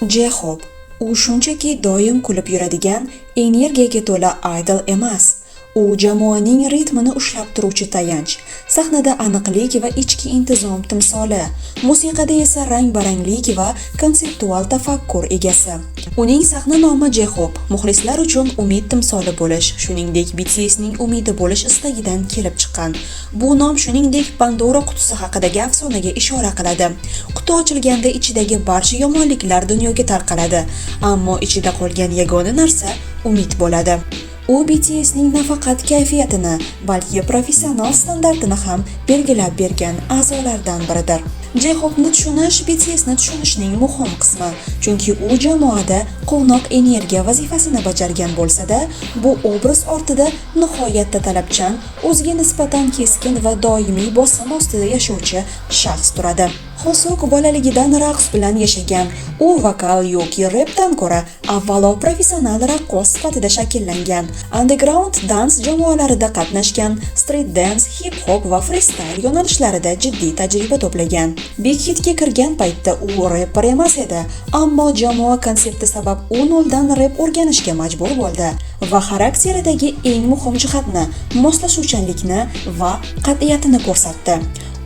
J-Hope. U shunchaki doim kulib yuradigan, energiyaga to'la idol emas. U jamoaning ritmini ushlab turuvchi tayanch, sahnada aniqlik va ichki intizom timsoli, musiqada esa rang-baranglik va konseptual tafakkur egasi. Uning sahna nomi J-Hope muxlislar uchun umid timsoli bo'lish, shuningdek BTSning umidi bo'lish istagidan kelib chiqqan. Bu nom shuningdek Pandora qutisi haqidagi afsonaga ishora qiladi. Quti ochilganda ichidagi barcha yomonliklar dunyoga tarqaladi, ammo ichida qolgan yagona narsa umid bo'ladi. U BTSning nafaqat kayfiyatini, balki professional standartini ham belgilab bergan a'zolardan biridir. J-Hope'ni tushunish BTSni tushunishning muhim qismi, chunki u jamoada quvnoq energiya vazifasini bajargan bo'lsa-da, bu obraz ortida nihoyatda talabchan, o'ziga nisbatan keskin va doimiy bosim ostida yashovchi shaxs turadi. Xosok bolaligidan raqs bilan yashagan. U vokal yoki repdan ko'ra avvalo professional raqqos sifatida shakllangan. Underground dance jamoalarida qatnashgan, street dance, hip hop va freestyle yo'nalishlarida jiddiy tajriba to'plagan. Big Hitga kirgan paytda u reper emas edi, ammo jamoa konsepti sabab u noldan rep o'rganishga majbur bo'ldi va xarakteridagi eng muhim jihatni, moslashuvchanlikni va qat'iyatini ko'rsatdi.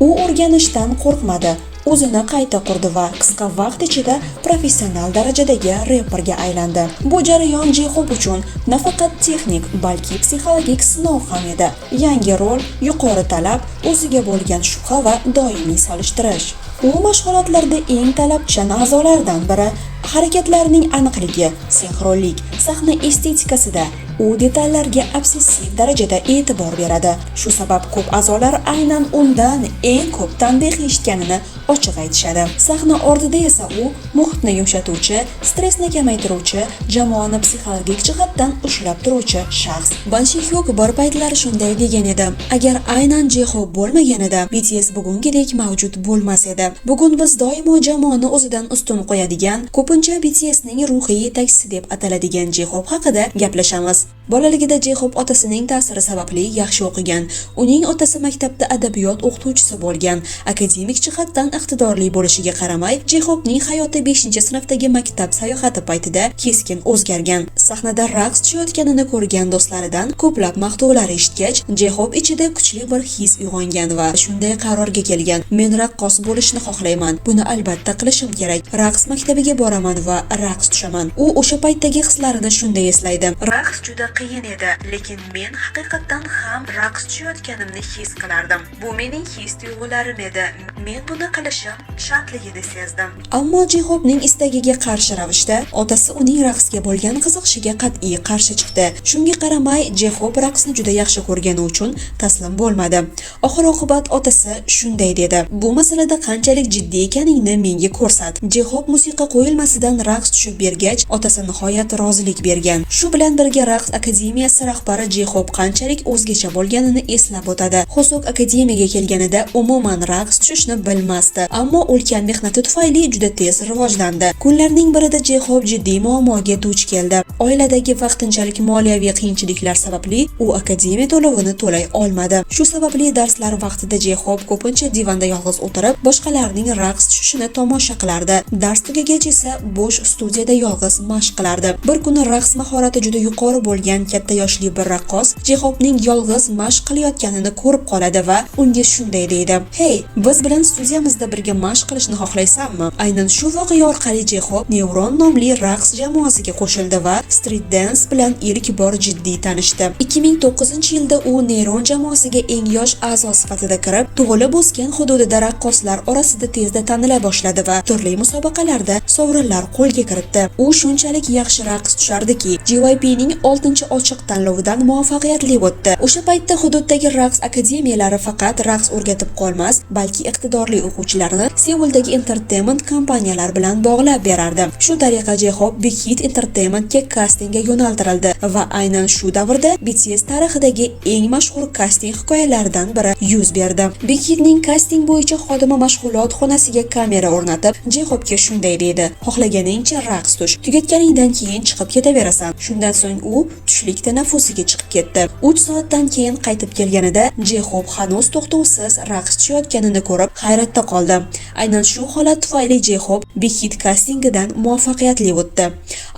U o'rganishdan qo'rqmadi, o'zini qayta qurdi va qisqa vaqt ichida professional darajadagi reperga aylandi. Bu jarayon J-Hope uchun nafaqat texnik, balki psixologik sinov ham edi. Yangi rol, yuqori talab, o'ziga bo'lgan shubha va doimiy solishtirish. U mashg'ulotlarda eng talabchan a'zolardan biri. Harakatlarining aniqligi, sinxronlik, sahna estetikasida u detallarga obsessiv darajada e'tibor beradi. Shu sabab ko'p a'zolar aynan undan eng ko'p tanbeh eshitganini ochiq aytishadi. Sahna ortida esa u muhitni yumshatuvchi, stressni kamaytiruvchi, jamoani psixologik jihatdan ushlab turuvchi shaxs. Ban Shi-hyuk bir paytlar shunday degan edi: "Agar aynan J-Hope bo'lmaganida, BTS bugungidek mavjud bo'lmas edi. Bugun biz doimo jamoani o'zidan ustun qo'yadigan, ko'pincha BTSning ruhiy yetakchisi deb ataladigan J-Hope haqida gaplashamiz." Bolaligida J-Hope otasining ta'siri sababli yaxshi o'qigan. Uning otasi maktabda adabiyot o'qituvchisi bo'lgan. Akademik jihatdan iqtidorli bo'lishiga qaramay, J-Hopening hayoti 5-sinfdagi maktab sayohati paytida keskin o'zgargan. Sahnada raqs tushayotganini ko'rgan do'stlaridan ko'plab maqtovlar eshitgach, J-Hope ichida kuchli bir his uyg'ongan va shunday qarorga kelgan: "Men raqqos bo'lishni xohlayman. Buni albatta qilishim kerak. Raqs maktabiga boraman va raqs tushaman." U o'sha paytdagi hislarini shunday eslaydi: "Raqs juda qiyin edi, lekin men haqiqatdan ham raqs tushayotganimni his qilardim. Bu mening his tuyg'ularim edi. Men buni qilishim shartligini sezdim." Ammo J-Hopening istagiga qarshi ravishda otasi uning raqsga bo'lgan qiziqishiga qat'iy qarshi chiqdi. Shunga qaramay, J-Hope raqsni juda yaxshi ko'rgani uchun taslim bo'lmadi. Oxir-oqibat otasi shunday dedi: "Bu masalada qanchalik jiddiy ekaningni menga ko'rsat." J-Hope musiqa qo'yilmasidan raqs tushib bergach, otasi nihoyat rozilik bergan. Shu bilan birga raqs akademiyasi rahbari J-Hope qanchalik o'zgacha bo'lganini eslab o'tadi. Xosok akademiyaga kelganida umuman raqs tushishni bilmasdi, ammo ulkan mehnati tufayli juda tez rivojlandi. Kunlarning birida J-Hope jiddiy muammoga duch keldi. Oiladagi vaqtinchalik moliyaviy qiyinchiliklar sababli u akademiya to'lovini to'lay olmadi. Shu sababli darslar vaqtida J-Hope ko'pincha divanda yolg'iz o'tirib, boshqalarning raqs tushishini tomosha qilardi. Dars tugagach esa bo'sh studiyada yolg'iz mashq qilardi. Bir kuni raqs mahorati juda yuqori bo'lgan katta yoshli bir raqqos J-Hopening yolg'iz mashq qilayotganini ko'rib qoladi va unga shunday deydi: "Hey, biz bilan studiyamizda birga mashq qilishni xohlaysanmi?" Aynan shu voqea orqali J-Hope Neuron nomli raqs jamoasiga qo'shildi va street dance bilan ilk bor jiddiy tanishdi. 2009-yilda u Neuron jamoasiga eng yosh a'zo sifatida kirib, tug'ilib o'sgan hududida raqqoslar orasida tezda tanila boshladi va turli musobaqalarda sovrinlar qo'lga kiritdi. U shunchalik yaxshi raqs tushardiki, JYPning 6-ochiq tanlovidan muvaffaqiyatli o'tdi. O'sha paytda hududdagi raqs akademiyalari faqat raqs o'rgatib qolmas, balki iqtidorli o'quvchilarni Seuldagi entertainment kompaniyalar bilan bog'lab berardi. Shu tariqa J-Hope Big Hit Entertainmentga kastingga yo'naltirildi va aynan shu davrda BTS tarixidagi eng mashhur kasting hikoyalaridan biri yuz berdi. Big Hitning kasting bo'yicha xodimi mashg'ulot xonasiga kamera o'rnatib, J-Hopega shunday deydi: "Xohlaganingcha raqs tush. Tugatganingdan keyin chiqib ketaverasan." Shundan so'ng u tushlik tanaffusiga chiqib ketdi. 3 soatdan keyin qaytib kelganida J-Hope hanuz to'xtovsiz raqs tushayotganini ko'rib hayratda qoldi. Aynan shu holat tufayli J-Hope Big Hit kastingidan muvaffaqiyatli o'tdi.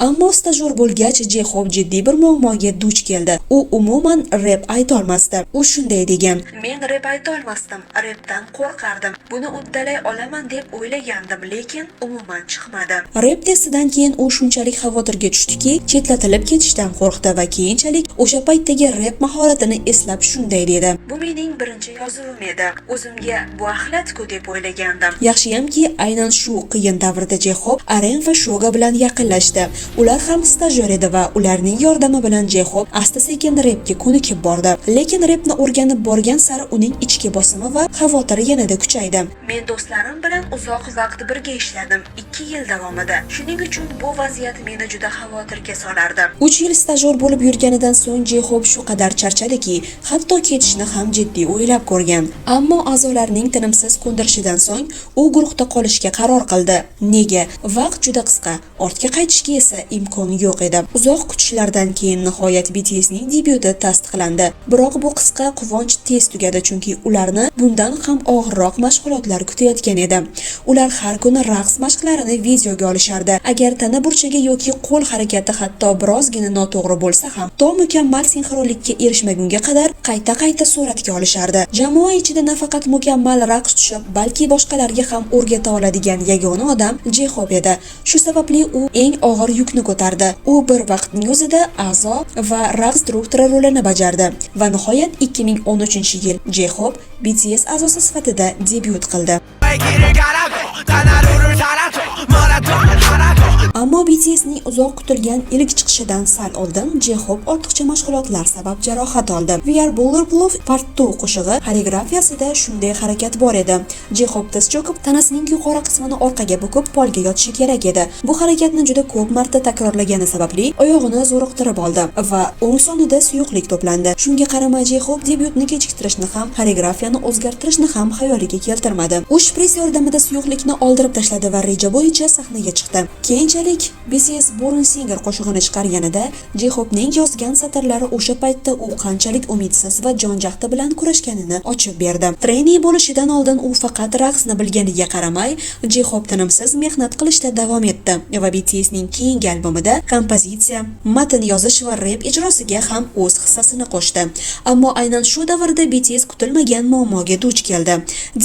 Ammo stajyor bo'lgach J-Hope jiddiy bir muammoga duch keldi. U umuman rep aytolmasdi. U shunday degan: "Men rep aytolmasdim, repdan qo'rqardim. Buni uddalay olaman deb o'ylagandim, lekin umuman chiqmadi." Rep testidan keyin u shunchalik xavotirga tushdiki, chetlatilib ketishdan qo'rqdi va keyinchalik o'sha paytdagi rep mahoratini eslab shunday dedi: "Bu mening birinchi yozuvim edi. O'zimga bu axlat-ku deb o'ylagandim." Yaxshiyamki, aynan shu qiyin davrda J-Hope RM va Shuga bilan yaqinlashdi. Ular ham stajyor edi va ularning yordami bilan J-Hope asta-sekin repga ko'nikib bordi. Lekin repni o'rganib borgan sari uning ichki bosimi va xavotiri yanada kuchaydi. "Men do'stlarim bilan uzoq vaqt birga ishladim, 2 yil davomida. Shuning uchun bu vaziyat meni juda xavotirga solardi." 3 yil stajyor bo'lib yurganidan so'ng J-Hope shu qadar charchadiki, hatto ketishni ham jiddiy o'ylab ko'rgan. Ammo a'zolarning tinimsiz ko'ndirishidan so'ng u guruhda qolishga qaror qildi. Nega? Vaqt juda qisqa, ortga qaytishga esa imkon yo'q edi. Uzoq kutishlardan keyin nihoyat BTSning debyuti tasdiqlandi. Biroq bu qisqa quvonch tez tugadi, chunki ularni bundan ham og'irroq mashg'ulotlar kutayotgan edi. Ular har kuni raqs mashqlarini videoga olishardi. Agar tana burchagi yoki qo'l harakati hatto birozgina noto'g'ri bo'lsa ham, to mukammal sinxronlikka erishmagunga qadar qayta-qayta suratga olishardi. Jamoa ichida nafaqat mukammal raqs tushib, balki boshqalarga ham o'rgata oladigan yagona odam J-Hope edi. Shu sababli u eng og'ir yukni ko'tardi. U bir vaqtning o'zida a'zo va raqs instruktori rolini bajardi. Va nihoyat 2013-yil J-Hope BTS a'zosi sifatida debyut qildi. 길을 가라고 단 하루를 살아도 뭐라도 하라고. Ammo BTSning uzoq kutilgan ilk chiqishidan sal oldin J-Hope ortiqcha mashg'ulotlar sabab jarohat oldi. We Are Bulletproof Part 2 qo'shig'i xoreografiyasida shunday harakat bor edi. J-Hope tiz cho'kib, tanasining yuqori qismini orqaga bukib, polga yotishi kerak edi. Bu harakatni juda ko'p marta takrorlagani sababli oyog'ini zo'riqtirib oldi va o'ng sonida suyuqlik to'plandi. Shunga qaramay J-Hope debyutni kechiktirishni ham, xoreografiyani o'zgartirishni ham xayoliga keltirmadi. U shpris yordamida suyuqlikni oldirib tashladi va reja bo'yicha sahnaga chiqdi. Keyinchalik BTS Born Singer qo'shig'ini chiqarganida J-Hopening yozgan satrlari o'sha paytda u qanchalik umidsiz va jon jahdi bilan kurashganini ochib berdi. Trainee bo'lishidan oldin u faqat raqsni bilganiga qaramay, J-Hope tinimsiz mehnat qilishda davom etdi va BTSning keyingi albomida kompozitsiya, matn yozish va rep ijrosiga ham o'z hissasini qo'shdi. Ammo aynan shu davrda BTS kutilmagan muammoga duch keldi.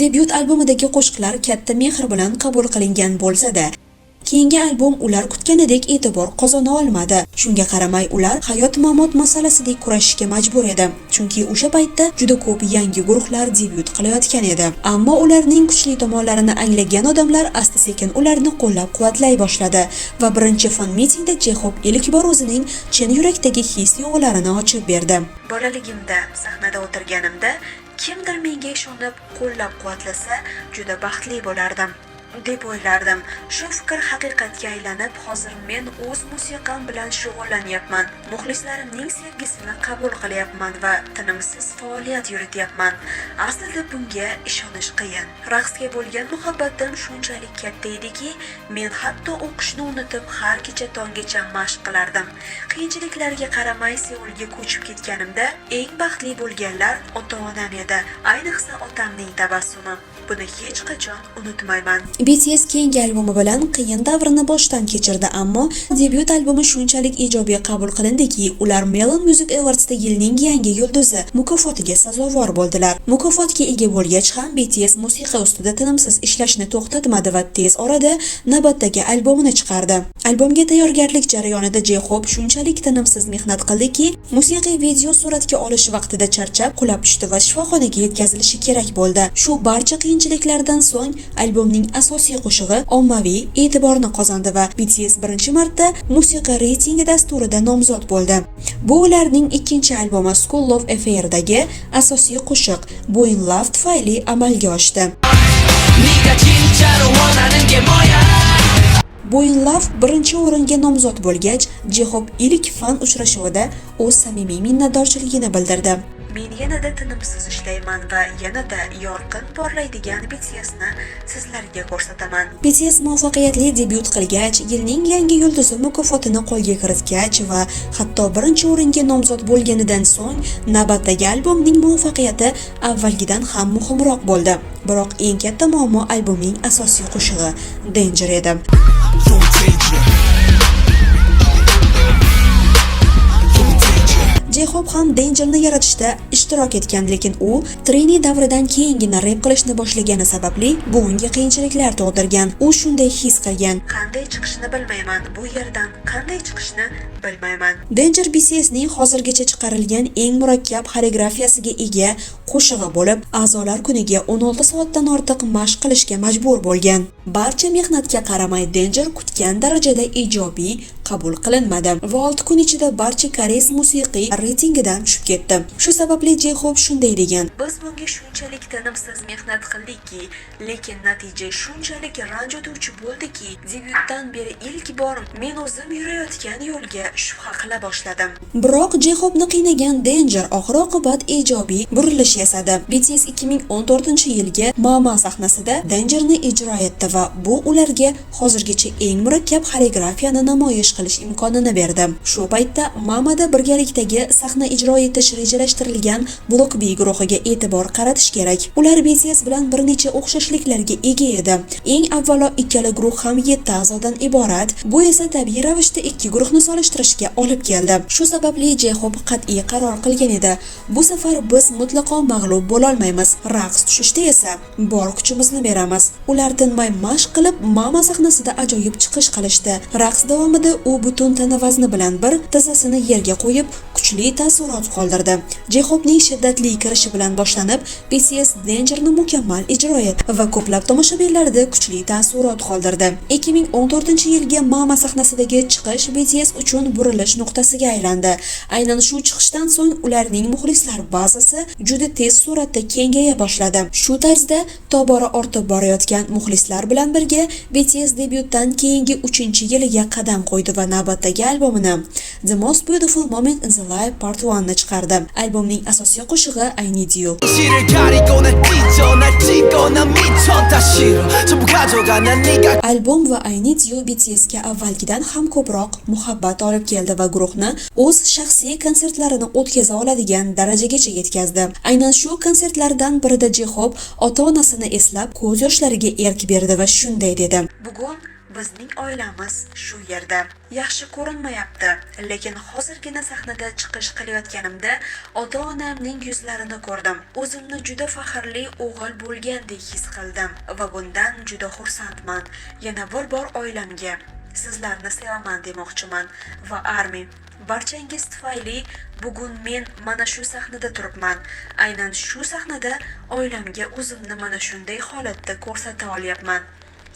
Debyut albomidagi qo'shiqlar katta mehr bilan qabul qilingan bo'lsa-da, keyingi albom ular kutganidek e'tibor qozona olmadi. Shunga qaramay ular hayot-mamot masalasidek kurashishga majbur edi. Chunki o'sha paytda juda ko'p yangi guruhlar debyut qilayotgan edi. Ammo ularning kuchli tomonlarini anglagan odamlar asta-sekin ularni qo'llab-quvvatlay boshladi va birinchi fan mitingda J-Hope ilk bor o'zining chin yurakdagi his-tuyg'ularini ochib berdi. "Bolaligimda sahnada o'tirganimda kimdir menga ishonib qo'llab-quvvatlasa, juda baxtli bo'lardim deb o'ylardim. Shu fikr haqiqatga aylanib, hozir men o'z musiqam bilan shug'ullanyapman. Muxlislarimning sevgisini qabul qilyapman va tinimsiz faoliyat yurityapman. Aslida bunga ishonish qiyin. Raqsga bo'lgan muhabbatim shunchalik katta ediki, men hatto o'qishni unutib har kecha tonggacha mashq qilardim. Qiyinchiliklarga qaramay Seulga ko'chib ketganimda eng baxtli bo'lganlar ota-onam edi. Ayniqsa otamning tabassumi. Buni hech qachon unutmayman." BTS keyingi albomi bilan qiyin davrni boshdan kechirdi, ammo debyut albomi shunchalik ijobiy qabul qilindiki, ular Melon Music Awards'da yilning yangi yulduzi mukofotiga sazovor bo'ldilar. Mukofotga ega bo'lgach ham BTS musiqa ustida tinimsiz ishlashni to'xtatmadi va tez orada navbatdagi albomini chiqardi. Albomga tayyorgarlik jarayonida J-Hope shunchalik tinimsiz mehnat qildiki, musiqiy video suratga olish vaqtida charchab qulab tushdi va shifoxonaga yetkazilishi kerak bo'ldi. Shu barcha qiyinchiliklardan so'ng albomning asosiy qo'shig'i ommaviy e'tiborni qozondi va BTS birinchi marta musiqa reytingi dasturida nomzod bo'ldi. Bu ularning ikkinchi albomi Skool Luv Affair'dagi asosiy qo'shiq Boy in Luv tufayli amalga oshdi. 네가 진짜로 원하는 게 뭐야? Boy in Luv birinchi o'ringa nomzod bo'lgach, J-Hope ilk fan uchrashuvida o'z samimiy minnatdorchiligini bildirdi. Men yanada tinimsiz ishlayman va yanada yorqin porlaydigan BTSni sizlarga ko'rsataman. BTS muvaffaqiyatli debyut qilgach, yilning yangi yulduzi mukofotini qo'lga kiritgach va hatto birinchi o'ringa nomzod bo'lganidan so'ng navbatdagi albomning muvaffaqiyati avvalgidan ham muhimroq bo'ldi. Biroq eng katta muammo albomning asosiy qo'shig'i Danger edi. You're in danger. You're in danger. J-Hope ham Dangerni yaratishda ishtirok etgan, lekin u trainee davridan keyingina rep qilishni boshlagani sababli bu unga qiyinchiliklar tug'dirgan. U shunday his qilgan: "Qanday chiqishni bilmayman, bu yerdan qanday chiqishni bilmayman." Danger BTSning hozirgacha chiqarilgan eng murakkab xoreografiyasiga ega qo'shig'i bo'lib, a'zolar kuniga 16 soatdan ortiq mashq qilishga majbur bo'lgan. Barcha mehnatga qaramay, Danger kutgan darajada ijobiy qabul qilinmadi va 6 kun ichida barcha koreys musiqiy reytingidan tushib ketdi. Shu sababli J-Hope shunday degan: "Biz bunga shunchalik tinimsiz mehnat qildikki, lekin natija shunchalik ranjituvchi bo'ldiki, debyutdan beri ilk bor men o'zim yurayotgan yo'lga shubha qila boshladim." Biroq J-Hope'ni qiynagan Danger oxir oqibat ijobiy burilish yasadi. BTS 2014-yilgi Mama sahnasida Dangerni ijro etdi va bu ularga hozirgacha eng murakkab xoreografiyani namoyish qilish imkonini berdi. Shu paytda Mamada birgalikdagi sahna ijro etish rejalashtirilgan Block B guruhiga e'tibor qaratish kerak. Ular BTS bilan bir necha o'xshashliklarga ega edi. Eng avvalo, ikkala guruh ham 7 a'zodan iborat. Bu esa tabiiy ravishda ikki guruhni solishtirishga olib keldi. Shu sababli J-Hope qat'iy qaror qilgan edi: "Bu safar biz mutlaqo mag'lub bo'lolmaymiz. Raqs tushishda esa bor kuchimizni beramiz." Ular tinmay mashq qilib, Mama sahnasida ajoyib chiqish qilishdi. Raqs davomida u butun tana vazni bilan bir tizzasini yerga qo'yib, kuchli taassurot qoldirdi. J-Hopening shiddatli kirishi bilan boshlanib, BTS Dangerni mukammal ijro etdi va ko'plab tomoshabinlarda kuchli taassurot qoldirdi. 2014-yilgi Mama sahnasidagi chiqish BTS uchun burilish nuqtasiga aylandi. Aynan shu chiqishdan so'ng ularning muxlislar bazasi juda tez sur'atda kengaya boshladi. Shu tarzda tobora ortib borayotgan muxlislar bilan birga BTS debyutdan keyingi 3-yiliga qadam qo'ydi va navbatdagi albomini, The Most Beautiful Moment in the Life Part 1 ni chiqardi. Albomning asosiy qo'shig'i I Need You. 시를 가리고 날 찢어 날 찍어 난 미쳐 다 싫어 전부 가져가 난 네가 Albom va I Need You BTSga avvalgidan ham ko'proq muhabbat olib keldi va guruhni o'z shaxsiy konsertlarini o'tkaza oladigan darajagacha yetkazdi. Aynan shu konsertlardan birida J-Hope ota-onasini eslab, ko'z yoshlariga erk berdi va shunday dedi: "Bugun bizning oilamiz shu yerda. Yaxshi ko'rinmayapti, lekin hozirgina sahnada chiqish qilayotganimda ota-onamning yuzlarini ko'rdim. O'zimni juda faxrli o'g'il bo'lgandek his qildim va bundan juda xursandman. Yana bir bor oilamga sizlarni sevaman demoqchiman va Army, barchangiz tufayli bugun men mana shu sahnada turibman. Aynan shu sahnada oilamga o'zimni mana shunday holatda ko'rsata olyapman.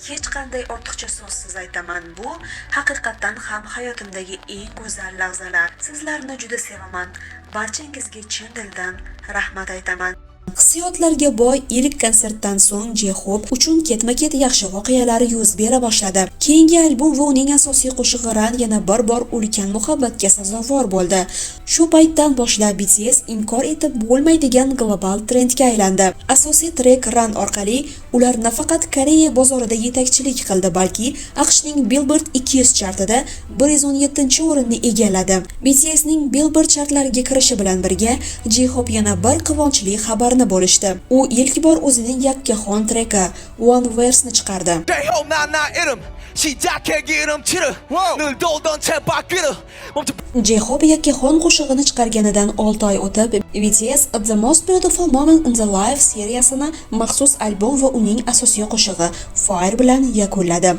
Hech qanday ortiqcha so'zsiz aytaman, bu haqiqatdan ham hayotimdagi eng go'zal lahzalar. Sizlarni juda sevaman. Barchangizga chin dildan rahmat aytaman." Hissiyotlarga boy ilk konsertdan so'ng J-Hope uchun ketma-ket yaxshi voqealar yuz bera boshladi. Keyingi albom va uning asosiy qo'shig'i Run yana bir bor ulkan muhabbatga sazovor bo'ldi. Shu paytdan boshlab BTS inkor etib bo'lmaydigan global trendga aylandi. Asosiy trek Run orqali ular nafaqat Koreya bozorida yetakchilik qildi, balki AQShning Billboard 200 chartida 117-o'rinni egalladi. BTSning Billboard chartlariga kirishi bilan birga J-Hope yana bir quvonchli xabarni bo'lishdi. U ilk bor o'zining yakkaxon treki One Verse'ni chiqardi. J-Hope 난 나 이름 시작해 기름칠을 늘 돌던 쳇바퀴를 멈춰 J-Hope yakkaxon qo'shig'ini chiqarganidan 6 oy o'tib, BTS The Most Beautiful Moment in the Life seriyasini maxsus albom va uning asosiy qo'shig'i Fire bilan yakunladi.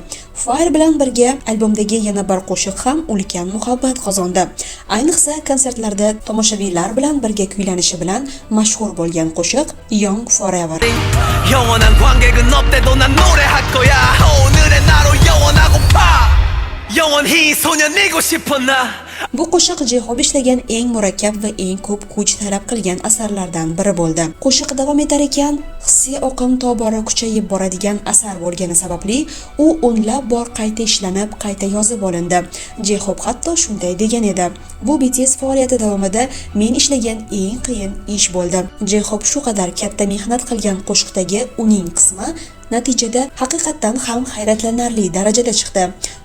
Fire bilan birga albomdagi yana bir qo'shiq ham ulkan muhabbat qozondi. Ayniqsa, konsertlarda tomoshabinlar bilan birga kuylanishi bilan mashhur bo'lgan qo'shiq Young Forever. 영원한 관객은 없대도 난 노래할 거야 오늘의 나로 영원하고파 영원히 소년이고 싶어 나. Bu qo'shiq J-Hope ishlagan eng murakkab va eng ko'p kuch talab qilgan asarlardan biri bo'ldi. Qo'shiq davom etar ekan, hissiy oqim tobora kuchayib boradigan asar bo'lgani sababli u o'nlab bor qayta ishlanib, qayta yozib olindi. J-Hope hatto shunday degan edi: "Bu BTS faoliyati davomida men ishlagan eng qiyin ish bo'ldi." J-Hope shu qadar katta mehnat qilgan qo'shiqdagi uning qismi natijada haqiqatdan ham hayratlanarli darajada chiqdi.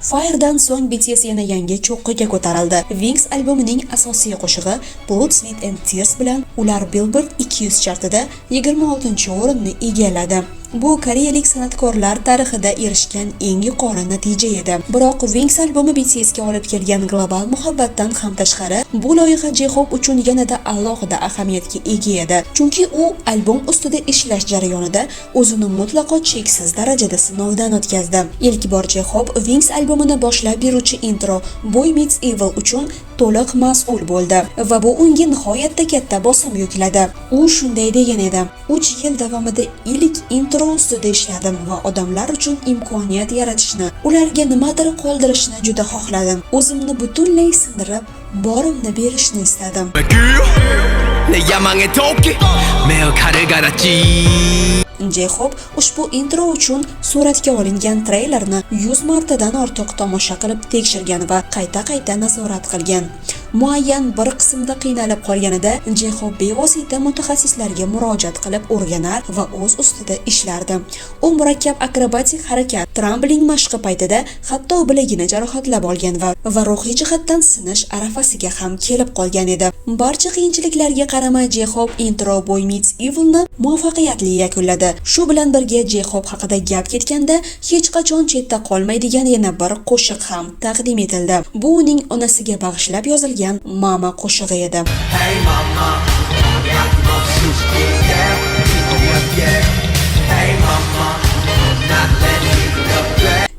Fire'dan so'ng BTS yana yangi cho'qqiga ko'tarildi. Wings albomining asosiy qo'shig'i Blood, Sweat and Tears bilan ular Billboard 200 chartida 26-o'rinni egalladi. Bu koreyalik san'atkorlar tarixida erishgan eng yuqori natija edi. Biroq Wings albomi BTSga olib kelgan global muhabbatdan ham tashqari, bu loyiha J-Hope uchun yanada alohida ahamiyatga ega edi. Chunki u albom ustida ishlash jarayonida o'zini mutlaqo cheksiz darajada sinovdan o'tkazdi. Ilk bor J-Hope Wings albomini boshlab beruvchi intro Boy Meets Evil uchun to'liq mas'ul bo'ldi va bu unga nihoyatda katta bosim yukladi. U shunday degan edi: "3 yil davomida ilk intro ustida ishladim va odamlar uchun imkoniyat yaratishni, ularga nimadir qoldirishni juda xohladim. O'zimni butunlay sindirib, borimni berishni istadim." 내 야망의 도끼 매어 칼을 갈았지. J-Hope ushbu intro uchun suratga olingan treylerni 100 martadan ortiq tomosha qilib tekshirgan va qayta-qayta nazorat qilgan. Muayyan bir qismda qiynalib qolganida J-Hope bevosita mutaxassislarga murojaat qilib o'rganar va o'z ustida ishlardi. U murakkab akrobatik harakat, trampolin mashqi paytida hatto bilagini jarohatlab olgan va ruhiy jihatdan sinish arafasiga ham kelib qolgan edi. Barcha qiyinchiliklarga qaramay, J-Hope intro Boy Meets Evil'ni muvaffaqiyatli yakunladi. Shu bilan birga, J-Hope haqida gap ketganda hech qachon chetda qolmaydigan yana bir qo'shiq ham taqdim etildi. Bu uning onasiga bag'ishlab yozilgan Mama qo'shig'i edi. Hey mama, yeah, yeah. Hey mama, not letting you go.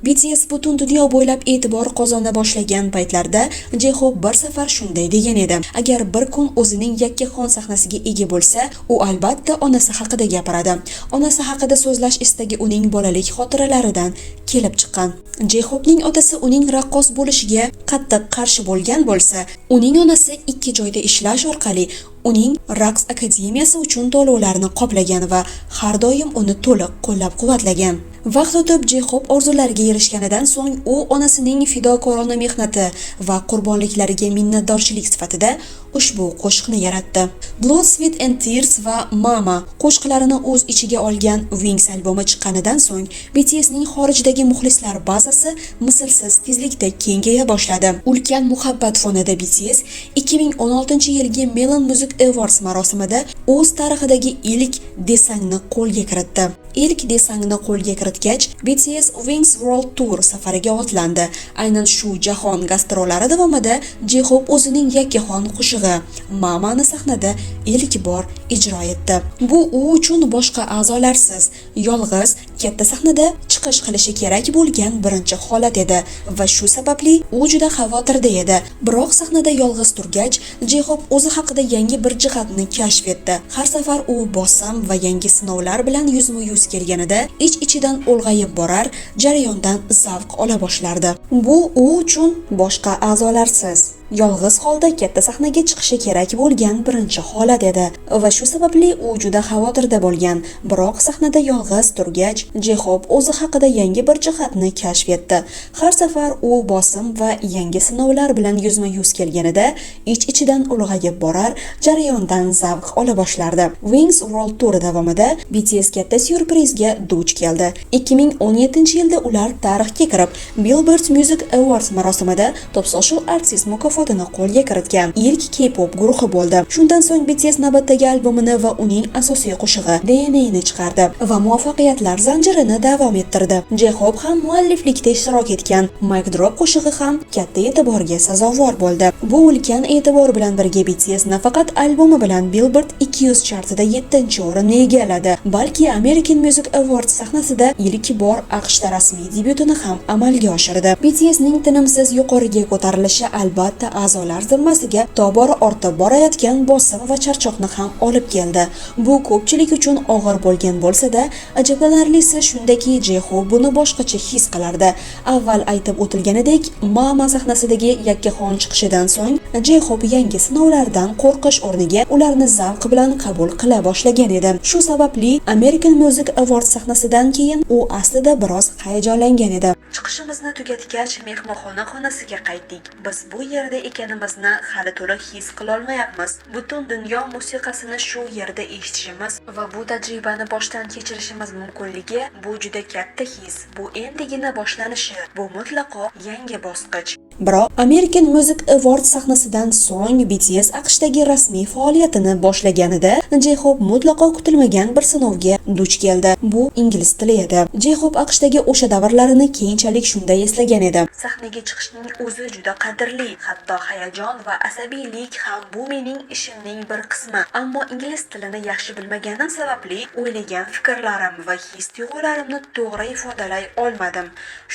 BTS butun dunyo bo'ylab e'tibor qozona boshlagan paytlarda J-Hope bir safar shunday degan edi: Agar bir kun o'zining yakkaxon sahnasiga ega bo'lsa, u albatta onasi haqida gapiradi. Onasi haqida so'zlash istagi uning bolalik xotiralaridan kelib chiqqan. J-Hopening otasi uning raqqos bo'lishiga qattiq qarshi bo'lgan bo'lsa, uning onasi ikki joyda ishlash orqali uning raqs akademiyasi uchun to'lovlarni qoplagan va har doim uni to'liq qo'llab-quvvatlagan. Vaqt o'tib, J-Hope orzulariga erishganidan so'ng u onasining fidokorona mehnati va qurbonliklariga minnatdorchilik sifatida ushbu qo'shiqni yaratdi. Blood, Sweat and Tears va Mama qo'shiqlarini o'z ichiga olgan Wings albomi chiqqanidan so'ng BTSning xorijdagi muxlislar bazasi mislsiz tezlikda kengaya boshladi. Ulkan muhabbat fonida BTS 2016-yilgi Melon Music Awards marosimida o'z tarixidagi ilk desangni qo'lga kiritdi. Ilk desangni qo'lga kiritgach, BTS Wings World Tour safariga otlandi. Aynan shu jahon gastrollari davomida J-Hope o'zining yakkaxon qo'shig'i Mamani sahnada ilk bor ijro etdi. Bu u uchun boshqa a'zolarsiz, yolg'iz katta sahnada chiqish qilishi kerak bo'lgan birinchi holat edi va shu sababli u juda xavotirda edi. Biroq sahnada yolg'iz turgach, J-Hope o'zi haqida yangi bir jihatni kashf etdi. Har safar u bosim va yangi sinovlar bilan yuzma-yuz kelganida ich-ichidan ulg'ayib borar, jarayondan zavq ola boshlardi. Bu u uchun boshqa a'zolarsiz, yolg'iz holda katta sahnaga chiqishi kerak bo'lgan birinchi holat edi va shu sababli u juda xavotirda bo'lgan. Biroq sahnada yolg'iz turgach, J-Hope o'zi haqida yangi bir jihatni kashf etdi. Har safar u bosim va yangi sinovlar bilan yuzma-yuz kelganida ich-ichidan ulg'ayib borar, jarayondan zavq ola boshlardi. Wings World Tour davomida BTS katta syurprizga duch keldi. 2017-yilda ular tarixga kirib, Billboard Music Awards marosimida Top Social Artist mukofotini qo'lga kiritgan ilk K-pop guruhi bo'ldi. Shundan so'ng BTS navbatdagi albomini va uning asosiy qo'shig'i DNAni chiqardi va muvaffaqiyatlar zanjirini davom ettirdi. J-Hope ham mualliflikda ishtirok etgan Mic Drop qo'shig'i ham katta e'tiborga sazovor bo'ldi. Bu ulkan e'tibor bilan birga BTS nafaqat albomi bilan Billboard 200 chartida 7-o'rinni egalladi, balki American Music Awards sahnasida ilk bor AQShda rasmiy debyutini ham amalga oshirdi. BTSning tinimsiz yuqoriga ko'tarilishi albatta albatta a'zolar zimmasiga tobora ortib borayotgan bosim va charchoqni ham olib keldi. Bu ko'pchilik uchun og'ir bo'lgan bo'lsa-da, ajablanarlisi shundaki, J-Hope buni boshqacha his qilardi. Avval aytib o'tilganidek, Mama sahnasidagi yakkaxon chiqishidan so'ng J-Hope yangi sinovlardan qo'rqish o'rniga ularni zavq bilan qabul qila boshlagan edi. Shu sababli American Music Awards sahnasidan keyin u aslida biroz hayajonlangan edi. Chiqishimizni tugatgach, mehmonxona xonasiga qaytdik. Biz bu yerda ekanimizni hali to'liq his qilolmayapmiz. Butun dunyo musiqasini shu yerda eshitishimiz va bu tajribani boshdan kechirishimiz mumkinligi, bu juda katta his. Bu endigina boshlanishi. Bu mutlaqo yangi bosqich. Biroq American Music Awards sahnasidan so'ng BTS AQShdagi rasmiy faoliyatini boshlaganida J-Hope mutlaqo kutilmagan bir sinovga duch keldi. Bu ingliz tili edi. J-Hope AQShdagi o'sha davrlarini keyinchalik shunday eslagan edi. Sahnaga chiqishning o'zi juda qadrli, hatto hayajon va asabiylik ham, bu mening ishimning bir qismi. Ammo ingliz tilini yaxshi bilmaganim sababli o'ylagan fikrlarim va his tuyg'ularimni to'g'ri ifodalay olmadim.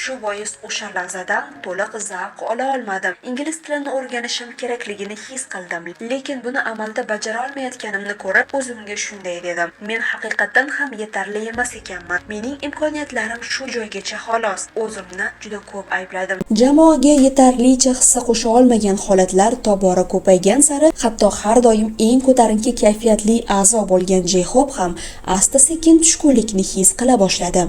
Shu bois o'sha lahzadan to'liq zavq ola olmadim. Ingliz tilini o'rganishim kerakligini his qildim, lekin buni amalda bajara olmayotganimni ko'rib, o'zimga shunday dedim: Men haqiqatdan ham yetarli emas ekanman. Mening imkoniyatlarim shu joygacha, xolos. O'zimni juda ko'p aybladim. Jamoaga yetarlicha hissa qo'sha olmagan holatlar tobora ko'paygan sari, hatto har doim eng ko'tarinki kayfiyatli a'zo bo'lgan J-Hope ham asta-sekin tushkunlikni his qila boshladi.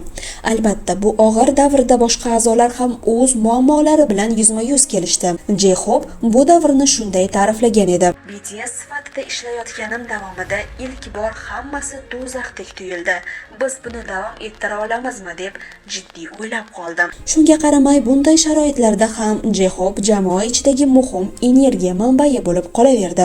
Albatta, bu og'ir davrda boshqa a'zolar ham o'z muammolari bilan yuzma-yuz kelishdi. J-Hope bu davrni shunday ta'riflagan edi: BTS sifatida ishlayotganim davomida ilk bor hammasi do'zaxdek tuyuldi. Biz buni davom ettira olamizmi deb jiddiy o'ylab qoldim. Shunga qaramay, bunday sharoitlarda ham J-Hope jamoa ichidagi muhim energiya manbai bo'lib qolaverdi.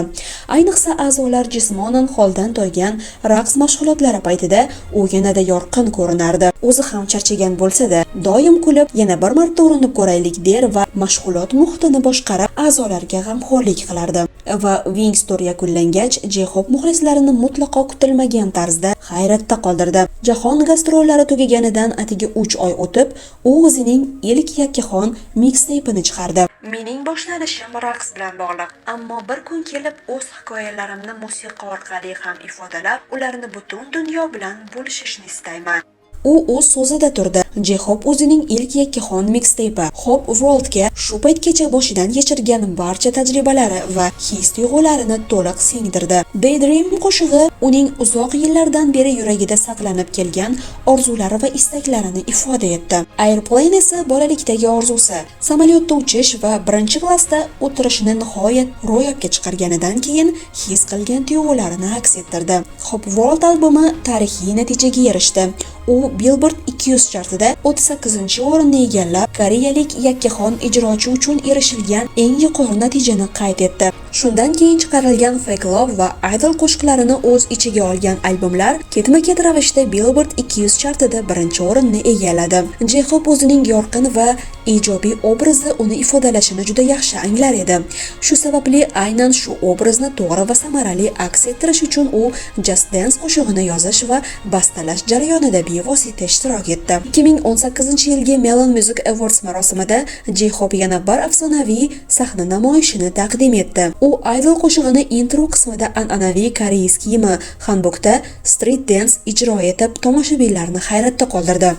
Ayniqsa, a'zolar jismonan holdan toygan raqs mashg'ulotlari paytida u yanada yorqin ko'rinardi. O'zi ham charchagan bo'lsa-da, doim kulib, "Yana bir marta urinib ko'raylik" der va mashg'ulot muhitini boshqarib, a'zolarga g'amxo'rlik qilardi. Va Wings Tour yakunlangach, J-Hope muxlislarini mutlaqo kutilmagan tarzda hayratda qoldirdi. Jahon gastrollari tugaganidan atigi 3 oy o'tib, u o'zining ilk yakkaxon mixtape'ini chiqardi. Mening boshlanishim raqs bilan bog'liq, ammo bir kun kelib o'z hikoyalarimni musiqa orqali ham ifodalab, ularni butun dunyo bilan bo'lishishni istayman. U o'z so'zida turdi. J-Hope o'zining ilk yakkaxon mixtape Hope Worldga shu paytgacha boshidan kechirgan barcha tajribalari va his-tuyg'ularini to'liq singdirdi. Daydream qo'shig'i uning uzoq yillardan beri yuragida saqlanib kelgan orzulari va istaklarini ifoda etdi. Airplane esa bolalikdagi orzusi, samolyotda uchish va birinchi klassda o'tirishni nihoyat ro'yobga chiqarganidan keyin his qilgan tuyg'ularini aks ettirdi. Hope World albomi tarixiy natijaga erishdi. U Billboard 200 chartida 38-o'rinni egallab, koreyalik yakkaxon ijrochi uchun erishilgan eng yuqori natijani qayd etdi. Shundan keyin chiqarilgan Fake Love va Idol qo'shiqlarini o'z ichiga olgan albomlar ketma-ket ravishda Billboard 200 chartida birinchi o'rinni egalladi. J-Hope o'zining yorqin va ijobiy obrazi uni ifodalashini juda yaxshi anglar edi. Shu sababli aynan shu obrazni to'g'ri va samarali aks ettirish uchun u Just Dance qo'shig'ini yozish va bastalash jarayonida bevosita ishtirok etdi. 2018-yilgi Melon Music Awards marosimida J-Hope yana bir afsonaviy sahna namoyishini taqdim etdi. U Idol qo'shig'ini intro qismida an'anaviy koreys kiyimi hanbokda street dance ijro etib, tomoshabinlarni hayratda qoldirdi.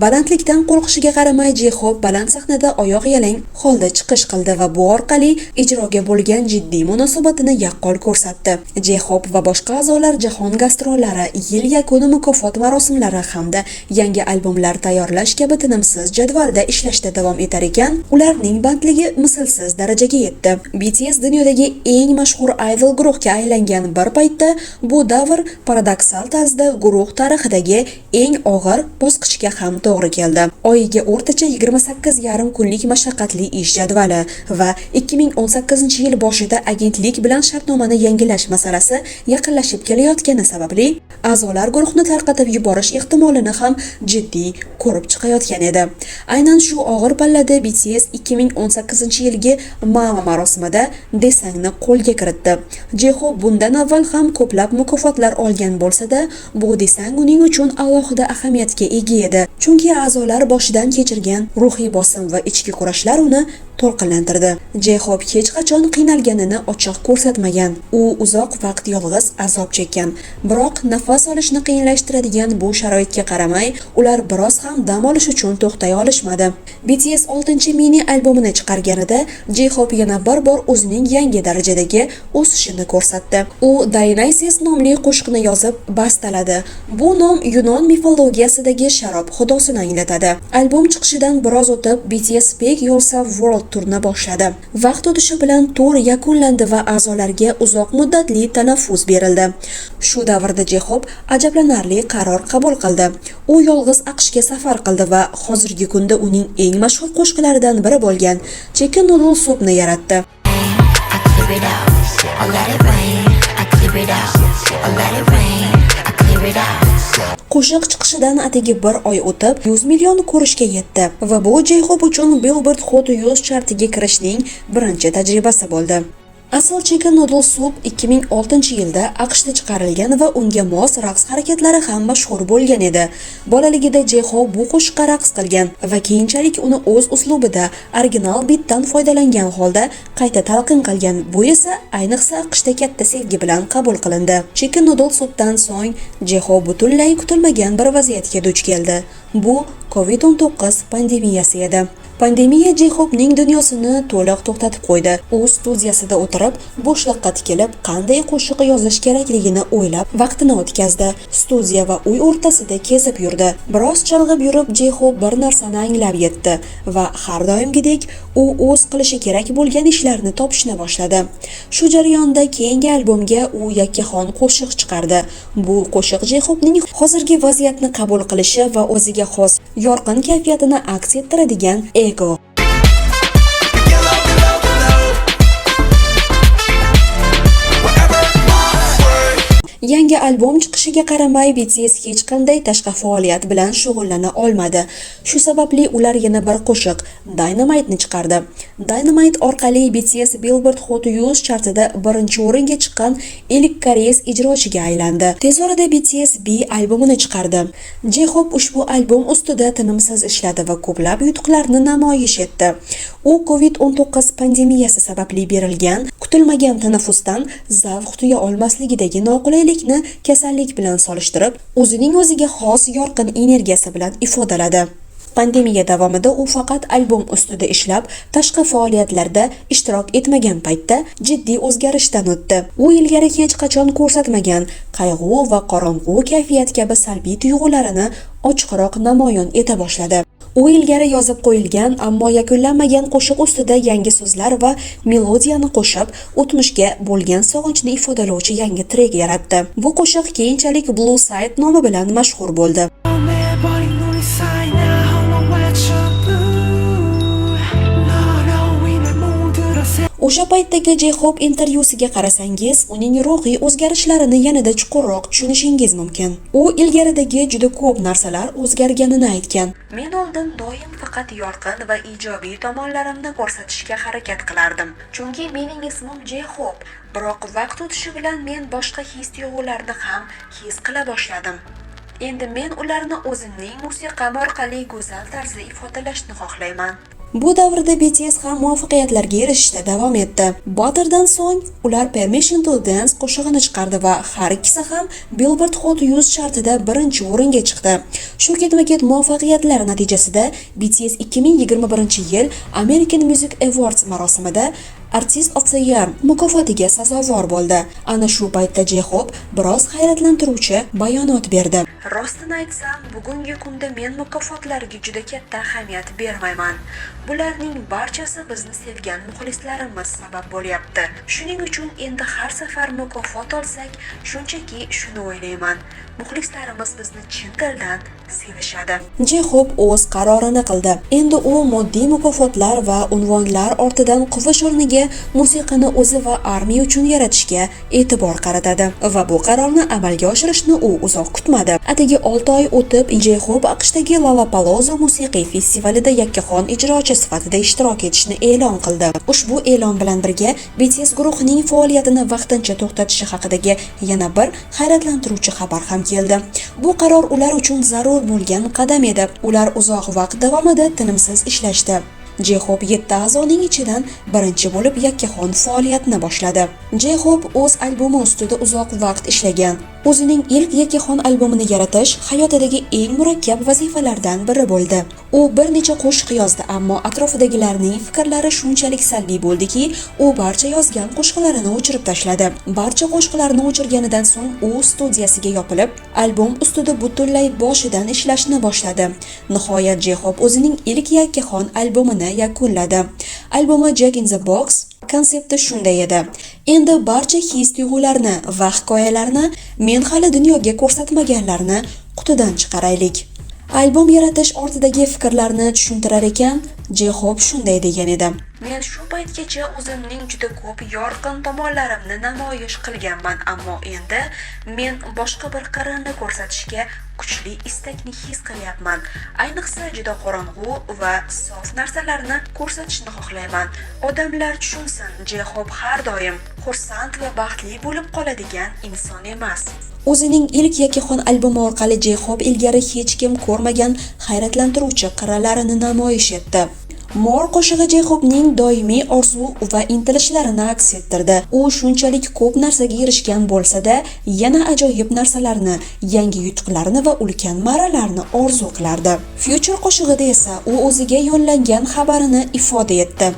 Balandlikdan qo'rqishiga qaramay, J-Hope baland sahnada oyoq yalang holda chiqish qildi va bu orqali ijroga bo'lgan jiddiy munosabatini yaqqol ko'rsatdi. J-Hope va boshqa a'zolar jahon gastrollari, yil yakuni mukofot marosimlari hamda yangi albomlar tayyorlash kabi tinimsiz jadvalda ishlashda davom etar ekan, ularning bandligi mislsiz darajaga yetdi. BTS dunyodagi eng mashhur idol guruhga aylangan bir paytda bu davr paradoksal tarzda guruh tarixidagi eng og'ir bosqichga ham to'g'ri keldi. to'g'ri keldi. Oyiga o'rtacha 28,5 kunlik mashaqqatli ish jadvali va 2018-yil boshida agentlik bilan shartnomani yangilash masalasi yaqinlashib kelayotgani sababli a'zolar guruhni tarqatib yuborish ehtimolini ham jiddiy ko'rib chiqayotgan edi. Aynan shu og'ir pallada BTS 2018-yilgi MAMA marosimida Daesangni qo'lga kiritdi. J-Hope bundan avval ham ko'plab mukofotlar olgan bo'lsa-da, bu Daesang uning uchun alohida ahamiyatga ega edi. Chunki a'zolar boshidan kechirgan ruhiy bosim va ichki kurashlar uni to'lqinlantirdi. J-Hope hech qachon qiynalganini ochiq ko'rsatmagan. U uzoq vaqt yolg'iz azob chekkan. Biroq nafas olishni qiyinlashtiradigan bu sharoitga qaramay, ular biroz ham dam olish uchun to'xtay olishmadi. BTS 6 mini albomini chiqarganida J-Hope yana bir bor o'zining yangi darajadagi o'sishini ko'rsatdi. U Dionysus nomli qo'shiqni yozib bastaladi. Bu nom Yunon mifologiyasidan sharob xudosini anglatadi. Albom chiqishidan biroz o'tib BTS Speak Yourself World turni boshladi. Vaqt o'tishi bilan tur yakunlandi va a'zolarga uzoq muddatli tanaffus berildi. Shu davrda J-Hope ajablanarli qaror qabul qildi. U yolg'iz AQShga safar qildi va hozirgi kunda uning eng mashhur qo'shiqlaridan biri bo'lgan Chicken Noodle Soup'ni yaratdi. I clear it out. I let it rain. I clear it out. I let it rain. I clear it out. Qo'shiq chiqishidan atigi bir oy o'tib 100 million ko'rishga yetdi va bu J-Hope uchun Billboard Hot 100 chartiga kirishning birinchi tajribasi bo'ldi. Asl Chicken Noodle Soup 2006-yilda AQShda chiqarilgan va unga mos raqs harakatlari ham mashhur bo'lgan edi. Bolaligida J-Hope bu qo'shiqqa raqs qilgan va keyinchalik uni o'z uslubida original bitdan foydalangan holda qayta talqin qilgan. Bu esa ayniqsa AQShda katta sevgi bilan qabul qilindi. Chicken Noodle Soup'dan so'ng J-Hope butunlay kutilmagan bir vaziyatga duch keldi. Bu COVID-19 pandemiyasi edi. Pandemiya J-Hope'ning dunyosini to'liq to'xtatib qo'ydi. U studiyasida o'tirib, bo'shliqqa tikilib, qanday qo'shiq yozish kerakligini o'ylab vaqtini o'tkazdi. Studiya va uy o'rtasida kezib yurdi. Biroz chalg'ib yurib, J-Hope bir narsani anglab yetdi va har doimgidek u o'z qilishi kerak bo'lgan ishlarni topishni boshladi. Shu jarayonda keyingi albomga u yakkaxon qo'shiq chiqardi. Bu qo'shiq J-Hope'ning hozirgi vaziyatni qabul qilishi va o'ziga xos yorqin kayfiyatini aks ettiradigan Ego. Get low, get low, get low. Whatever my word. Yangi albom chiqishiga qaramay BTS hech qanday tashqi faoliyat bilan shug'ullana olmadi. Shu sababli ular yana bir qo'shiq Dynamite'ni chiqardi. Dynamite orqali BTS Billboard Hot 100 chartida birinchi o'ringa chiqqan ilk koreys ijrochiga aylandi. Tez orada BTS BE albomini chiqardi. J-Hope ushbu albom ustida tinimsiz ishladi va ko'plab yutuqlarni namoyish etdi. U COVID-19 pandemiyasi sababli berilgan kutilmagan tanaffusdan zavq tuya olmasligidagi noqulaylikni kasallik bilan solishtirib, o'zining o'ziga xos yorqin energiyasi bilan ifodaladi. Pandemiya davomida u faqat albom ustida ishlab, tashqi faoliyatlarda ishtirok etmagan paytda jiddiy o'zgarishdan o'tdi. U ilgari hech qachon ko'rsatmagan qayg'u va qorong'u kayfiyat kabi salbiy tuyg'ularini ochiqroq namoyon eta boshladi. U ilgari yozib qo'yilgan, ammo yakunlanmagan qo'shiq ustida yangi so'zlar va melodiyani qo'shib, o'tmishga bo'lgan sog'inchni ifodalovchi yangi trek yaratdi. Bu qo'shiq keyinchalik Blue Side nomi bilan mashhur bo'ldi. 내버린 우리 사이 나 홀로 외쳐 blue 너로 인해 물들어 O'sha paytdagi J-Hope intervyusiga qarasangiz, uning ruhiy o'zgarishlarini yanada chuqurroq tushunishingiz mumkin. U ilgaridagi juda ko'p narsalar o'zgarganini aytgan. Men oldin doim faqat yorqin va ijobiy tomonlarimni ko'rsatishga harakat qilardim. Chunki mening ismim J-Hope, biroq vaqt o'tishi bilan men boshqa his-tuyg'ularni ham his qila boshladim. Endi men ularni o'zimning musiqam orqali go'zal tarzda ifodalashni xohlayman. Bu davrda BTS ham muvaffaqiyatlarga erishishda davom etdi. Butterdan so'ng ular Permission to Dance qo'shig'ini chiqardi va har ikkisi ham Billboard Hot 100 chartida birinchi o'ringa chiqdi. Shu ketma-ket muvaffaqiyatlar natijasida BTS 2021-yil American Music Awards marosimida Artist of the Year mukofotiga sazovor bo'ldi. Ana shu paytda J-Hope biroz hayratlantiruvchi bayonot berdi. Rostini aytsam, bugungi kunda men mukofotlarga juda katta ahamiyat bermayman. Bularning barchasi bizni sevgan muxlislarimiz sabab bo'lyapti. Shuning uchun endi har safar mukofot olsak, shunchaki shuni o'ylayman: muxlislarimiz bizni chin dildan sevishadi. J-Hope o'z qarorini qildi. Endi u moddiy mukofotlar va unvonlar ortidan quvish o'rniga musiqani o'zi va ARMY uchun yaratishga e'tibor qaratadi va bu qarorni amalga oshirishni u uzoq kutmadi. Atigi 6 oy o'tib, J-Hope AQShdagi Lollapalooza musiqiy festivalida yakkaxon ijrochi sifatida ishtirok etishni e'lon qildi. Ushbu e'lon bilan birga BTS guruhining faoliyatini vaqtincha to'xtatishi haqidagi yana bir hayratlantiruvchi xabar ham keldi. Bu qaror ular uchun zarur bo'lgan qadam edi. Ular uzoq vaqt davomida tinimsiz ishlashdi. J-Hope yetti a'zoning ichidan birinchi bo'lib yakkaxon faoliyatni boshladi. J-Hope o'z albomi ustida uzoq vaqt ishlagan. O'zining ilk yakkaxon albomini yaratish hayotidagi eng murakkab vazifalardan biri bo'ldi. U bir necha qo'shiq yozdi, ammo atrofidagilarning fikrlari shunchalik salbiy bo'ldiki, u barcha yozgan qo'shiqlarini o'chirib tashladi. Barcha qo'shiqlarni o'chirganidan so'ng u studiyasiga yopilib, albom ustida butunlay boshidan ishlashni boshladi. Nihoyat J-Hope o'zining ilk yakkaxon albomini yakunladi. Albomi Jack in the Box konsepti shunday edi: Endi barcha his tuyg'ularni va hikoyalarni, men hali dunyoga ko'rsatmaganlarni qutidan chiqaraylik. Albom yaratish ortidagi fikrlarni tushuntirar ekan, J-Hope shunday degan edi: Men shu paytgacha o'zimning juda ko'p yorqin tomonlarimni namoyish qilganman, ammo endi men boshqa bir qirini ko'rsatishga kuchli istakni his qilyapman. Ayniqsa juda qorong'u va sof narsalarni ko'rsatishni xohlayman. Odamlar tushunsin, J-Hope har doim xursand va baxtli bo'lib qoladigan inson emas. O'zining ilk yakkaxon albomi orqali J-Hope ilgari hech kim ko'rmagan hayratlantiruvchi qirralarini namoyish etdi. More qo'shig'i J-Hopening doimiy orzu va intilishlarini aks ettirdi. U shunchalik ko'p narsaga erishgan bo'lsa-da, yana ajoyib narsalarni, yangi yutuqlarni va ulkan marralarni orzu qilardi. Future qo'shig'ida esa u o'ziga yo'llangan xabarini ifoda etdi: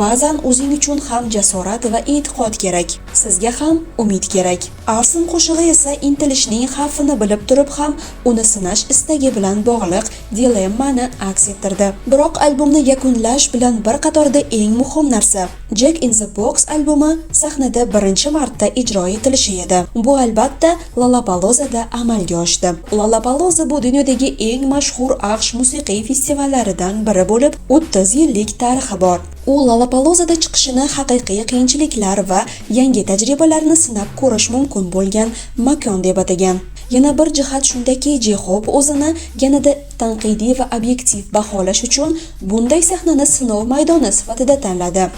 Ba'zan o'zing uchun ham jasorat va e'tiqod kerak. Sizga ham umid kerak. Arson qo'shig'i esa intilishning xavfini bilib turib ham uni sinash istagi bilan bog'liq dilemmani aks ettirdi. Biroq albomni yakunlash bilan bir qatorda eng muhim narsa Jack in the Box albomi sahnada birinchi marta ijro etilishi edi. Bu albatta Lollapaloozada amalga oshdi. Lollapalooza bu dunyodagi eng mashhur AQSh musiqiy festivallaridan biri bo'lib, 30 yillik tarixi bor. U Lollapaloozada chiqishini haqiqiy qiyinchiliklar va yangi tajribalarni sinab ko'rish mumkin bo'lgan makon deb atagan. Yana bir jihat shundaki, J-Hope o'zini yanada tanqidiy va obyektiv baholash uchun bunday sahnani sinov maydoni sifatida tanladi.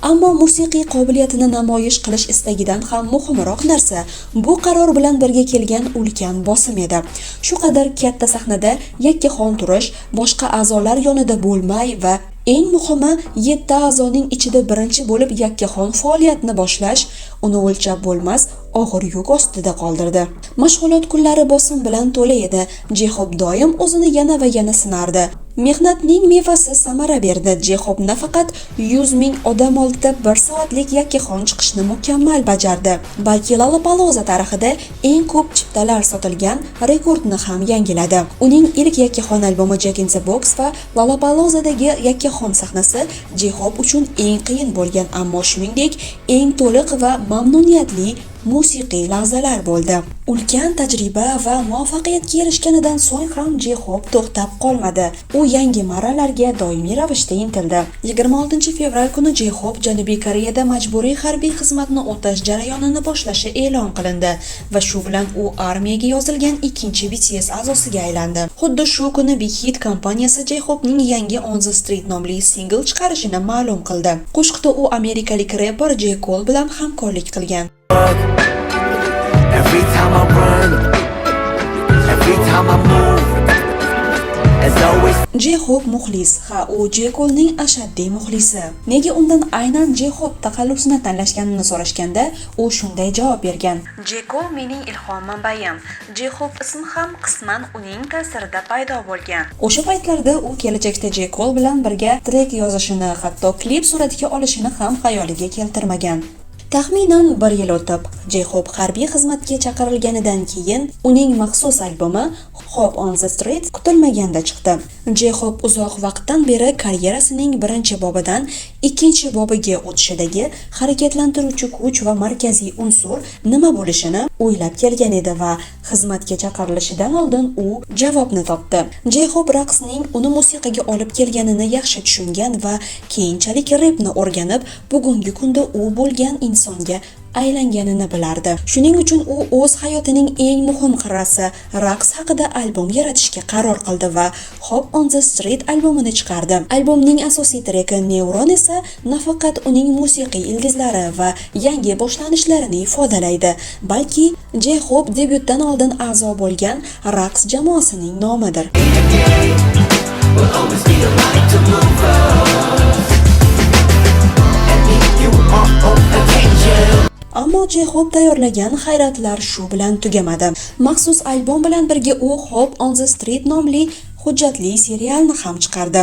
Ammo musiqiy qobiliyatini namoyish qilish istagidan ham muhimroq narsa bu qaror bilan birga kelgan ulkan bosim edi. Shu qadar katta sahnada yakkaxon turish, boshqa a'zolar yonida bo'lmay va eng muhimi, yetti a'zoning ichida birinchi bo'lib yakkaxon faoliyatni boshlash uni o'lchab bo'lmas og'ir yuk ostida qoldirdi. Mashg'ulot kunlari bosim bilan to'la edi. J-Hope doim o'zini yana va yana sinardi. Mehnatning mevasi samara berdi. J-Hope nafaqat 100 ming odam oldida bir soatlik yakkaxon chiqishni mukammal bajardi, balki Lollapalooza tarixida eng ko'p chiptalar sotilgan rekordni ham yangiladi. Uning ilk yakkaxon albomi Jack in the Box va Lollapaloozadagi yakkaxon sahnasi J-Hope uchun eng qiyin bo'lgan, ammo shuningdek eng to'liq va mamnuniyatli musiqiy lahzalar bo'ldi. Ulkan tajriba va muvaffaqiyatga erishganidan so'ng ham J-Hope to'xtab qolmadi. U yangi marralarga doimiy ravishda intildi. 26 fevral kuni J-Hope Janubiy Koreyada majburiy harbiy xizmatni o'tash jarayonini boshlashi e'lon qilindi va shu bilan u armiyaga yozilgan ikkinchi BTS a'zosiga aylandi. Xuddi shu kuni Big Hit kompaniyasi J-Hopening yangi On the Street nomli singl chiqarishini ma'lum qildi. Qo'shiqda u amerikalik reper J. Cole bilan hamkorlik qilgan. Every time I run, every time I move, as always. J-Hope muxlis. Ha, u J. Colening ashaddiy muxlisi. Nega undan aynan J-Hope taxallusini tanlashganini so'rashganda, u shunday javob bergan: J. Cole mening ilhom manbaim. J-Hope ismi ham qisman uning ta'sirida paydo bo'lgan. O'sha paytlarda u kelajakda J. Cole bilan birga trek yozishini, hatto klip suratga olishini ham xayoliga keltirmagan. Taxminan bir yil o'tib, J-Hope harbiy xizmatga chaqirilganidan keyin uning maxsus albomi Hope on the Street kutilmaganda chiqdi. J-Hope uzoq vaqtdan beri karyerasining birinchi bobidan ikkinchi bobiga o'tishidagi harakatlantiruvchi kuch va markaziy unsur nima bo'lishini o'ylab kelgan edi va xizmatga chaqirilishidan oldin u javobni topdi. J-Hope raqsning uni musiqaga olib kelganini yaxshi tushungan va keyinchalik repni o'rganib, bugungi kunda u bo'lgan insonga aylanganini bilardi. Shuning uchun u o'z hayotining eng muhim qirrasi raqs haqida albom yaratishga qaror qildi va Hope on the Street albomini chiqardi. Albomning asosiy treki Neuron esa nafaqat uning musiqiy ildizlari va yangi boshlanishlarini ifodalaydi, balki J-Hope debyutdan oldin a'zo bo'lgan raqs jamoasining nomidir. Will always be the light to move us. And E-U-R-O attention. Ammo J-Hope tayyorlagan hayratlar shu bilan tugamadi. Maxsus albom bilan birga u Hope on the Street nomli hujjatli serialni ham chiqardi.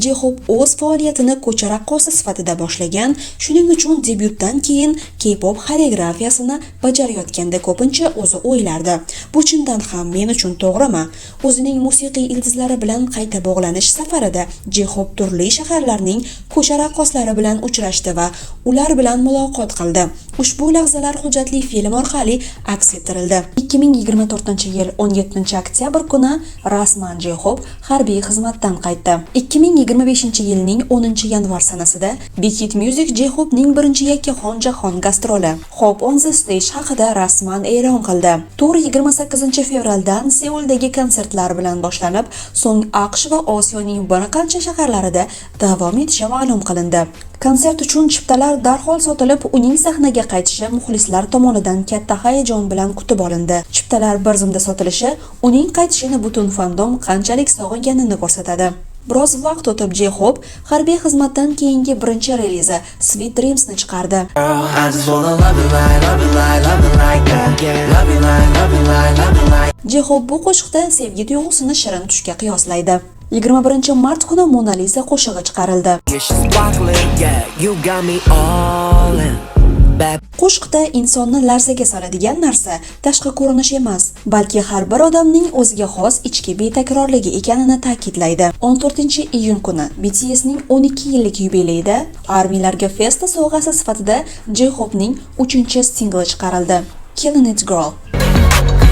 J-Hope o'z faoliyatini ko'cha raqqosi sifatida boshlagan, shuning uchun debyutdan keyin K-pop xoreografiyasini bajarayotganda ko'pincha o'zi o'ylardi: "Bu chindan ham men uchun to'g'rimi?" O'zining musiqiy ildizlari bilan qayta bog'lanish safarida J-Hope turli shaharlarning ko'cha raqqoslari bilan uchrashdi va ular bilan muloqot qildi. Ushbu lahzalar hujjatli film orqali aks ettirildi. 2024-yil 17 oktyabr kuni rasman J-Hope harbiy xizmatdan qaytdi. 2025-yilning 10 yanvar sanasida Big Hit Music J-Hopening birinchi yakkaxon jahon gastroli Hope on the Stage haqida rasman e'lon qildi. Tur 28 fevraldan Seuldagi konsertlar bilan boshlanib, so'ng AQSh va Osiyoning bir qancha shaharlarida davom etishi ma'lum qilindi. Konsert uchun chiptalar darhol sotilib, uning sahnaga qaytishi muxlislar tomonidan katta hayajon bilan kutib olindi. Chiptalar bir zumda sotilishi uning qaytishini butun fandom qanchalik sog'inganini ko'rsatadi. Biroz vaqt o'tib J-Hope harbiy xizmatdan keyingi birinchi relizi Sweet Dreams'ni chiqardi. I just wanna love you like, love you like, love you like that. Love you like, love you like, love you like. J-Hope bu qo'shiqda sevgi tuyg'usini shirin tushga qiyoslaydida. 21 mart kuni Mona Lisa qo'shig'i chiqarildi. Yeah, she's sparkling, yeah, you got me all in. Bad Qo'shiqda insonni larzaga soladigan narsa tashqi ko'rinish emas, balki har bir odamning o'ziga xos ichki betakrorligi ekanini ta'kidlaydi. 14 iyun kuni BTSning 12 yillik yubileyida armiylarga festa sovg'asi sifatida J-Hopening 3-singli chiqarildi. Killing It Girl.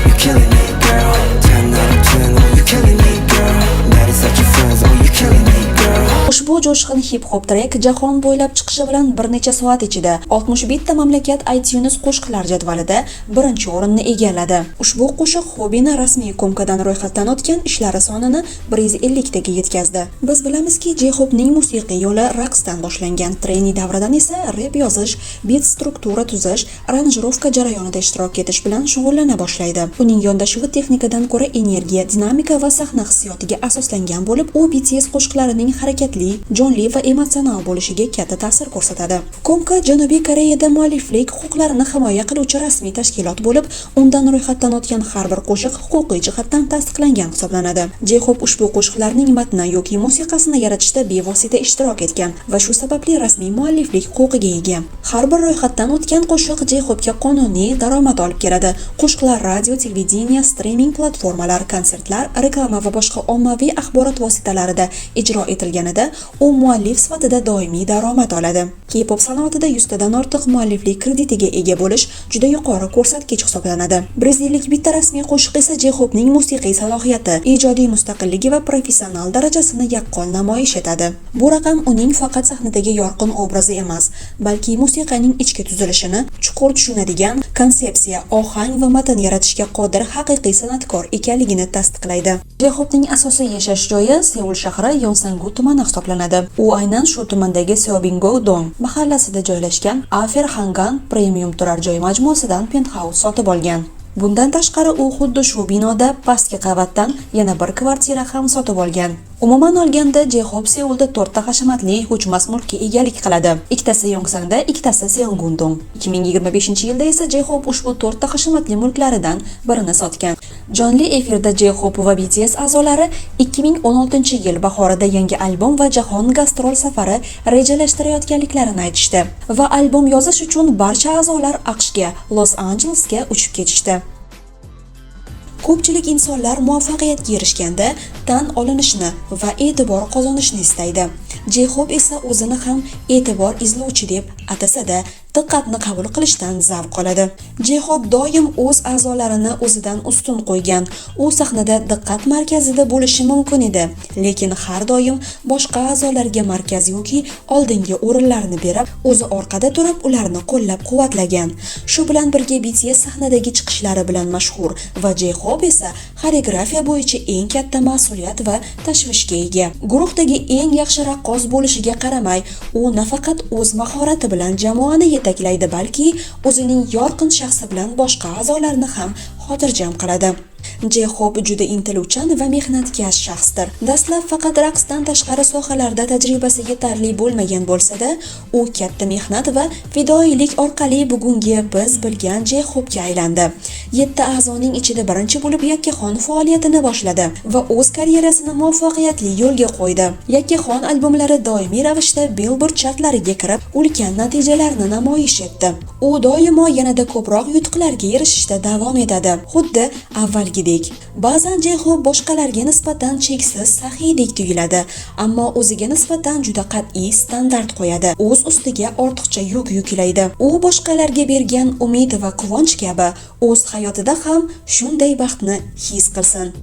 You killing it, girl. 10 out of 10, oh, you killing it, girl. Mad inside your friends, oh, you killing it, girl. Ushbu jo'shqin hip-hop trek jahon bo'ylab chiqishi bilan bir necha soat ichida 61 ta mamlakat iTunes qo'shiqlar jadvalida birinchi o'rinni egalladi. Ushbu qo'shiq Hobini rasmiy KOMCAdan ro'yxatdan o'tgan ishlari sonini 150 taga yetkazdi. Biz bilamizki, J-Hopening musiqiy yo'li raqsdan boshlangan. Trainee davridan esa rep yozish, bit struktura tuzish, aranjirovka jarayonida ishtirok etish bilan shug'ullana boshlaydi. Uning yondashuvi texnikadan ko'ra energiya, dinamika va sahna hissiyotiga asoslangan bo'lib, u BTS qo'shiqlarining harakatli, jonli va emotsional bo'lishiga katta ta'sir ko'rsatadi. KOMCA Janubiy Koreyada mualliflik huquqlarini himoya qiluvchi rasmiy tashkilot bo'lib, undan ro'yxatdan o'tgan har bir qo'shiq huquqiy jihatdan tasdiqlangan hisoblanadi. J-Hope ushbu qo'shiqlarning matni yoki musiqasini yaratishda bevosita ishtirok etgan va shu sababli rasmiy mualliflik huquqiga ega. Har bir ro'yxatdan o'tgan qo'shiq J-Hopega qonuniy daromad olib keladi. Qo'shiqlar radio, televideniye, striming platformalar, konsertlar, reklama va boshqa ommaviy axborot vositalarida ijro etilganida u muallif sifatida doimiy daromad oladi. K-pop sanoatida 100 tadan ortiq mualliflik kreditiga ega bo'lish juda yuqori ko'rsatkich hisoblanadi. 151 ta rasmiy qo'shiq esa J-Hopening musiqiy salohiyati, ijodiy mustaqilligi va professional darajasini yaqqol namoyish etadi. Bu raqam uning faqat sahnadagi yorqin obrazi emas, balki musiqaning ichki tuzilishini chuqur tushunadigan, konsepsiya, ohang va matn yaratishga qodir haqiqiy san'atkor ekanligini tasdiqlaydi. J-Hopening asosiy yashash joyi Seul shahri Yonsangu tumani hisoblanadi. U aynan shu tumandagi Seobinggo-dong mahallasida joylashgan Afer Hangan Premium turar joy majmuasidan penthouse sotib olgan. Bundan tashqari, u xuddi shu binoda pastki qavatdan yana bir kvartira ham sotib olgan. Umuman olganda, J-Hope Seulda to'rtta hashamatli ko'chmas mulkka egalik qiladi. Ikkitasi Yongsanda, ikkitasi Seongundong. 2025-yilda esa J-Hope ushbu to'rtta hashamatli mulklaridan birini sotgan. Jonli efirda J-Hope va BTS a'zolari 2016-yil bahorida yangi albom va jahon gastrol safari rejalashtirayotganliklarini aytishdi va albom yozish uchun barcha a'zolar AQShga, Los Anjelesga uchib ketishdi. Ko'pchilik insonlar muvaffaqiyatga erishganda tan olinishni va e'tibor qozonishni istaydi. J-Hope esa o'zini ham e'tibor izlovchi deb atasa-da, diqqatni qabul qilishdan zavq oladi. J-Hope doim o'z a'zolarini o'zidan ustun qo'ygan. U sahnada diqqat markazida bo'lishi mumkin edi, lekin har doim boshqa a'zolarga markaz yoki oldingi o'rinlarni berib, o'zi orqada turib ularni qo'llab-quvvatlagan. Shu bilan birga BTS sahnadagi chiqishlari bilan mashhur va J-Hope esa xoreografiya bo'yicha eng katta mas'uliyat va tashvishga ega. Guruhdagi eng yaxshi raqqos bo'lishiga qaramay, u nafaqat o'z mahorati bilan jamoani yetaklaydi, balki o'zining yorqin shaxsi bilan boshqa a'zolarni ham xotirjam qiladi. J-Hope juda intiluvchan va mehnatkash shaxsdir. Dastlab faqat raqsdan tashqari sohalarda tajribasi yetarli bo'lmagan bo'lsa-da, u katta mehnat va fidoyilik orqali bugungi biz bilgan J-Hope'ga aylandi. Yetti a'zoning ichida birinchi bo'lib yakkaxon faoliyatini boshladi va o'z karyerasini muvaffaqiyatli yo'lga qo'ydi. Yakkaxon albomlari doimiy ravishda Billboard chartlariga kirib, ulkan natijalarni namoyish etdi. U doimo yanada ko'proq yutuqlarga erishishda davom etadi, xuddi avvalgidek. Ba'zan J-Hope boshqalarga nisbatan cheksiz saxiydek tuyuladi, ammo o'ziga nisbatan juda qat'iy standart qo'yadi. O'z ustiga ortiqcha yuk yuklaydi. U boshqalarga bergan umid va quvonch kabi o'z hayotida ham shunday baxtni his qilsin.